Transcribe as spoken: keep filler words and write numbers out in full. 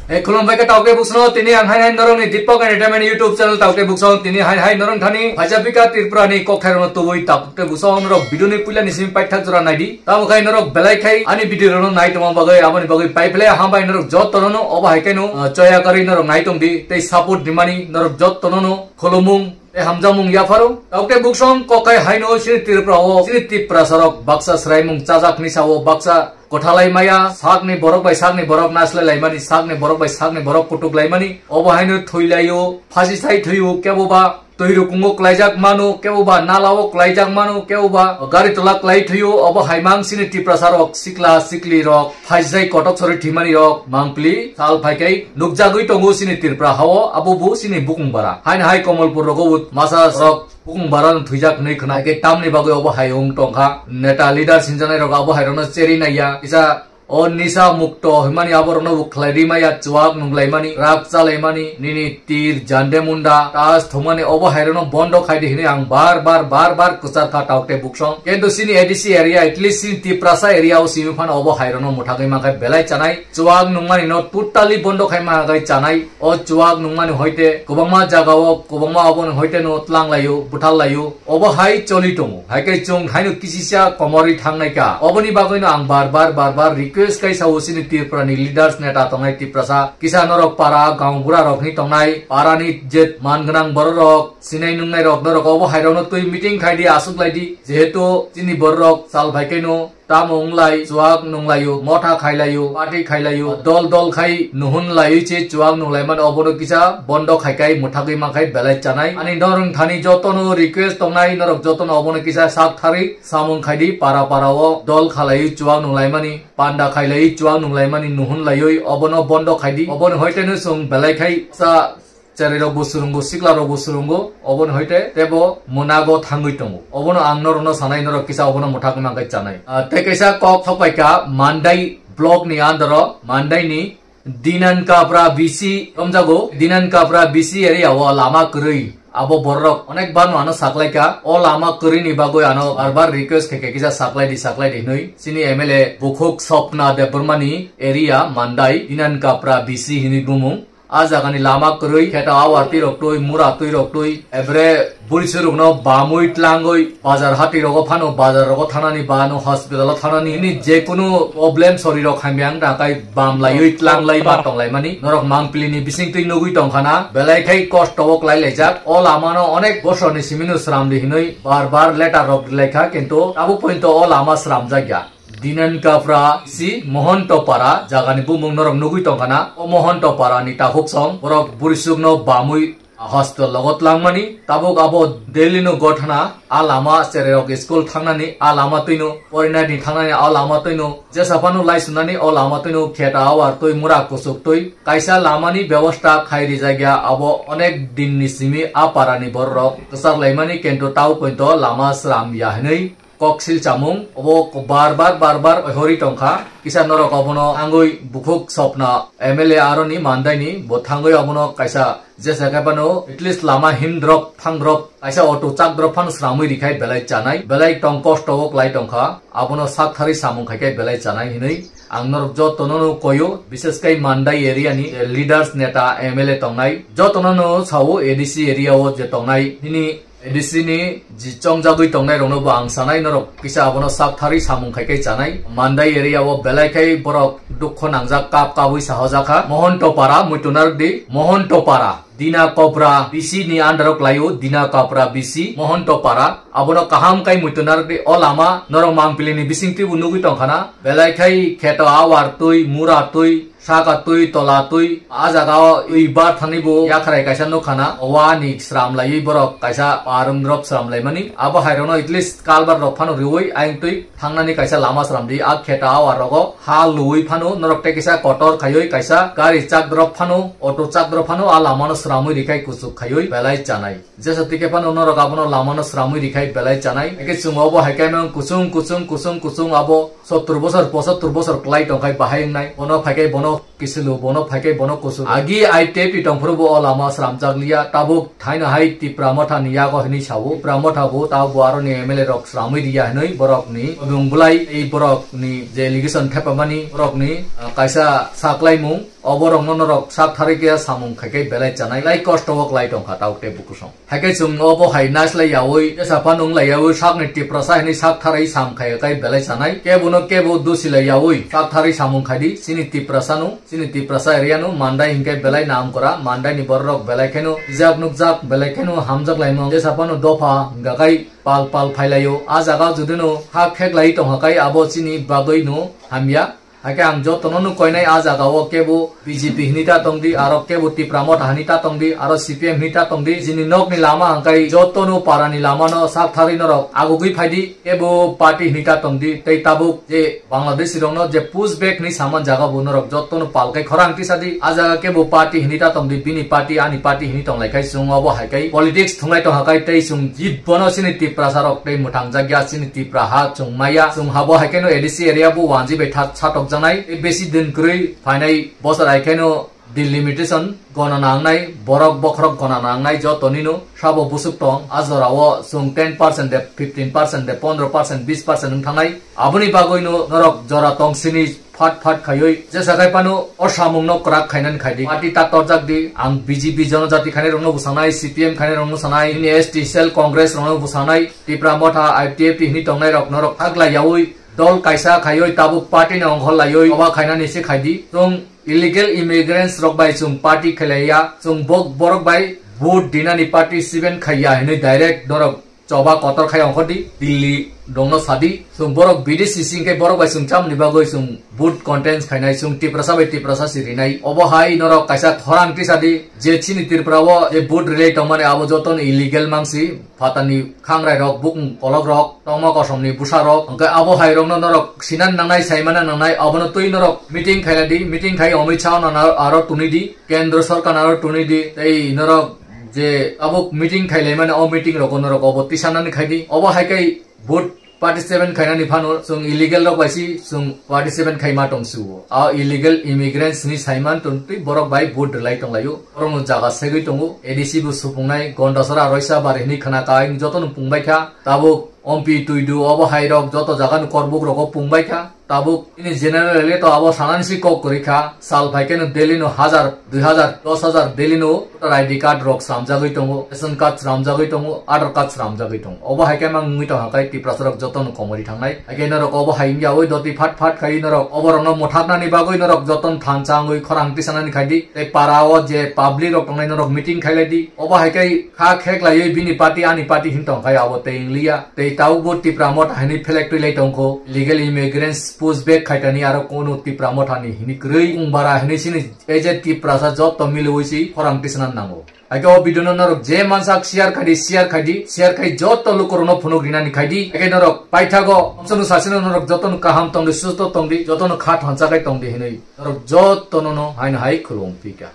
Hey, khulumbai kha Taukte Buksong, tini ang hai hai norokni Deepak Entertainment YouTube channel Taukte Buksong, tini hai hai norok thani phaijak bika Tripura ni kokthai rokno tubui Taukte Buksong norok video ni puila ni simi paithak jora naidi. Tamo khai norok belai khai ani video rokno nai tongma bagwi aboni bagwi paiphle hambai norok jotono no obo hai khaino, ah, choya karwi norok nai tongdi tei support dimani norok jotono no khulumung tei hamjakmung yapharo. Taukte Buksong kok hai haino chini Tripura o chini Tiprasa rok baksa swraimung chajak ni sao baksa kothalai maya, sakni borok bai sakni borok naslai laimani, sakni borok bai sakni borok kutuk laimani, obo haino thwi laio, phasi sai thwio, kebo ba twi rukungo klaijak mano, kebo ba nalao klaijak mano, kebo ba gari tola klai thwio, obo hai mang chini Tiprasa rok, sikla sikli rok, phaijai kotok sori thwimani rok, mangpli, sal phaikai nukjagwi tongo chini Tripura hao, abo bo chini bukung bara. Haino hai Komolpur rogo bo masa rok bukung bara no thwijak hinwi khna. Eke tamni bagwi obo hai wng tongkha. Neta leader sinjanai rok abo hai rokno cheri naiya. Kisa o nisa mukto hwnmani abo rokno bo khlai ri maya, chuak nunglaimani, rak chalaimani, nini tir, jande munda, tas thumani obo hai rokno bondo khaidi hinwi ang bar bar, bar bar kwchar kha Taukte Buksong. Kintu chini A D C area, at least chini Tiprasa area o simi phano obo hai rokno mwthagwi mankha belai chanai. Chuak nungmani no totally bondo khai mankha chanai. O chuak nungmani hoite kwbangma jaga o, kwbangma oboni hoite no tlang laio, buthar laio. Obo hai choli tongo. Hai khe chwng haino kisisa komorwi thangnai kha. Oboni bagwi no ang bar bar, bar bar request khai sao chini Tripura ni leaders neta tongnai Tiprasa. Kisa norok para gaonbura rok ni tongnai. Para ni je man gwnang borok rok, sinai nungnai rok norok obo hai rokno twi meeting khai di, aswk lai di. Jehetu chini borok rok sal bai khe no tamo wnglai, chuak nunglaio, motha khailaio, party khailaio, dol dol khai nuhun laiwi se chuak nunglaimani obono kisa bondo khaikai mwthagwi mankhai belai chanai. Ani norok thani jotono request tongnai, norok jotono obono kisa sak tharwi samung khaidi, para para o dol khalaiwi chuak nunglaimani, panda khailaiwi chuak nunglaimani nuhun laiwi obono bondo khaidi. Oboni hoiteno chwng belai khai sa Cherai rok bo swrwngo, sikla rok bo swrwngo, oboni hoite tebo mwnago thangwi tongo. Obono ang norokno sanai, norok kisa obono mwthagwi mankhai chanai. Ah, tei kaisa kok thokpaikha Mandai block ni under o, Mandai ni Dinan Kapra B C romjago. Dinan Kapra B C area o lama kwrwi. Abo borok onek bar no ano saklaikha. O lama kwrwi ni bagwi ano bar bar request khaikha kisa saklai di, saklai di hinwi. Chini M L A Bukhuk Sopna Debbarma ni area Mandai Dinan Kapra B C hinwi bumung. A jagani lama kwrwi, kheta awar twi rok twi, mura twi rok twi, ebre buri surukno bamwi tlangwi, bazar hati rogo phano, bazar rogo thanani ba no hospital o thanani, nini je kunu problem sori rok hamya wng tangkai bam laiwi tlang lai ma tong lai mani. Norok mangpili ni bising twi nugwi tong khana, belai khai kosto o klai laijak. O lama no onek bosor ni simi no sram di hinwi bar bar letter rok rilai kha, kintu tabuk pointo o lama sram jak ya. Dinan Kapra si Mohonto Para jagani bumung norok nugwi tongkhana. O Mohonto Para ni takhuk song borok burisukno bamwi hospital logo tlangmani. Tabuk abo Delhi no gothana, a lama chererok school thangnani, a lama twino porinani thangnani, a lama twino jesa phano lai sunani, o lama twino kheta awar twi mura kusuk twi kaisa lamani bebosta khai rijak ya. Abo onek din ni simi a para ni bororok kwchak laimani, kintu tau pointo lama sram ya hinwi koksil chamung obo bar bar bar bar hori tongkha. Kisa norok obono angwi Bukhuk Sopna M L A aroni Mandai ni bo thangwi obono kaisa jesa khe phano at least lama him drop thang drop kaisa auto chak drop phano sramwi rikhai belai chanai, belai tong kosto o klai tongkha. Abono sak tharwi samung khai khe belai chanai hinwi ang norok jotono no koyo, bishes khai Mandai area ni leaders neta M L A tongnai jotono no sao A D C area o je tongnai nini A D C ni ji chongjagwi tongnai rokno bo ang sanai, norok kisa abono sak tharwi samung khai khai chanai. Mandai area o belai khai borok dukho nangjak, kap kabwi sahojakha. Mohonto Para, muitu narwk di, Mohonto Para, Dina Kapra B C ni under o klaio, Dina Kapra B C, Mohonto Para. Abono kaham khai muitu narwk di, o lama norok mangpili ni bising twi bo nugwi tongkhana. Belai khai kheto awar twi, mura twi, saka twi, tola twi, a jaga o wi bar thani bo yakhrai kaisa nukha na, o ani sram laiwi borok kaisa parung drop sram laimani. Abo hai rokno at least kalbar rok phano riwi ayang twi thangnani kaisa lama sram di, a kheta awar rogo ha luwi phano norok tei kisa kotor khaiwi kaisa gari chak drop phano, auto chak drop phano a lama no sramwi rikhai kuchuk khaiwi belai chanai. Jesa tike phano norok abono lama no sramwi rikhai belai chanai. Eke chwng obo hai khe no kuchung, kuchung, kuchung, kuchung abo sottur bosor, pochattur bosor klai tongkhai bahai wngnai. Bono phaikhai bono Kisilu bono phaikai bono kusuk. Agi I T F tongphuru bo o lama sramjak liya. Tabuk thaino hai Tipra Motha ni yago hinwi sao. Tipra Motha bo tabo bo aroni M L A rok sramwi riya hinwi borok ni bung bulai ei borok ni je allegation thepamani borok ni, ah, kaisa saklaimung. O borok no norok sak thari khe samung khai khe belai chanai. Belai kosto o klai tongkha tau tei bukusong. Hai khe chwng obo hai naislai yaui, jesa phano wng lai yaui, sakni Tiprasa hinwi sak tharwi sam khai kai belai chanai. Kebo no kebo dusi lai yaui, sak tharwi samung khai di, chini Tiprasa no, chini Tiprasa area no, Mandai hinkhe belai nam kora, Mandai ni borok rok belai kheno rijak nukjak, belai kheno hamjak lai mung. Jesa phano dopha hingka kai pal pal phai lai o. A jaga jodi no ha khek lai tongha kai abo chini bagwi no hamya. Hakhe ang jotono no koinai a jaga o kebo B J P hinwi ta tongdi, aro kebo Tipra Motha hinwi ta tongdi, aro C P M hinwi ta tongdi. Chini nokni lama hangkai jotono parani lamano sak tharwi norok agugwi phaidi, kebo party hinwi ta tongdi. Tei tabuk je Bangladeshi rokno je push back hinwi saman jaga bo norok jotono palkai khorang tisadi. A jaga kebo party hinwi ta tongdi, bini party ani party hinwi tonglai khai chwng obo hai kai politics thunglai tongha kai tei chwng jit bono chini Tiprasa rok tei mwthang jakya chini Tipra ha chwng maya. Chwng habo hai khe no A D C area bo wanji bai tha-, satok janai. Tei besi din kwrwi phainai bosor hai khe no delimitation gona nangnai, borok bokhorok gona nangnai joto nino sabo busuk tong. A jora o chwng ten percent de, fifteen percent de, pondro percent, bis percent wng thangnai. Aboni bagwi no norok jora tong sini phat phat khaiwi jesa khai phano o samung no kwrak khainani khai di. Party ta torjak di, ang B J P jonojati khainai rokno bwsanai, C P M khainai rokno sanai, ini S T cell Congress rokno bwsanai, Tipra Motha, I P F T hinwi tongnai rok norok haglai yaui dol kaisa khaiwi tabuk party ni ongkhor laiwi oba khainani se khai di. Chwng illegal immigrants rok bai chwng party khelaiya, chwng bok borok bai vote dinani participant khaiya hinwi direct norok choba kotor khai ongkhor di, Delhi dongno sadi. Chwng borok bidesi singkhe borok bai chwng chamni bagwi chwng vote contest khainai, chwng Tiprasa bai Tiprasa si rinai. Obo hai norok kaisa khorang tisadi je chini Tripura o je vote rilai tongmani abo jotono illegal mangsi, phatani khangrai rok, bukung kolok rok, tongma kosomni bwsa rok, hwnkhe abo hai rokno norok sinan nangnai, saimana nangnai, abono twi norok meeting khaina di, meeting khai Amit Shah no aro tuni di, Kendra Sarkar aro tuni di, tei norok je abo meeting khailaimani o meeting rogo norok obo tisanani khai di. Obo hai kai vote participant khainani phano chwng illegal rok bai si chwng participant khaima tong si o. A illegal immigrants ni saiman tong twi borok bai vote rwlai tong lai o. Borok no jaga segwi tongo. A D C bo supungnai Gondasara Roisa Bari hinwi khna ka ang joto no pungbai kha. Tabuk ompi twidu obo hai rok joto jaga no korbuk rogo pungbai kha. Tabuk ini general election abo sanani si kok kwrwi kha. Sal phai khe no daily no hajar, dui hajar, dos hajar daily no voter I D card rok samjagwi tongo, ration card sramjagwi tongo, Aadhaar card sramjagwi tongo. Obo hai khe mang wngwi tongkha khe Tiprasa rok joto no komori thangnai. Hai khe norok obo hai wngya oi doti phat phat khai norok obo rok no mwthaknani bagwi norok joto no thansa wngwi khorang tisanani khai di. Tei para o je public rok tongnai norok meeting khailai di. Obo hai khe kha khek laiwi bini party ani party hin tong khai abo tei wng liya. Tei tabuk bo Tipra Motha hinwi phelek twi lai tongkho. Legal immigrants push back khaitani aro kono Tipra Motha ni hinwi kwrwi wng bara hinwi sini A Z Tiprasa joto milwi si khorang tisana nango. Hai khe o video no norok je mansak share khai di, share khai di, share khai joto lukurok no phunuk rinani khai di. Hai khe norok paithago omsonu sasino norok joto no kaham tong di, susto tong di, joto no kha thansa khai tong di hinwi norok joto no no haino hai khulum phika.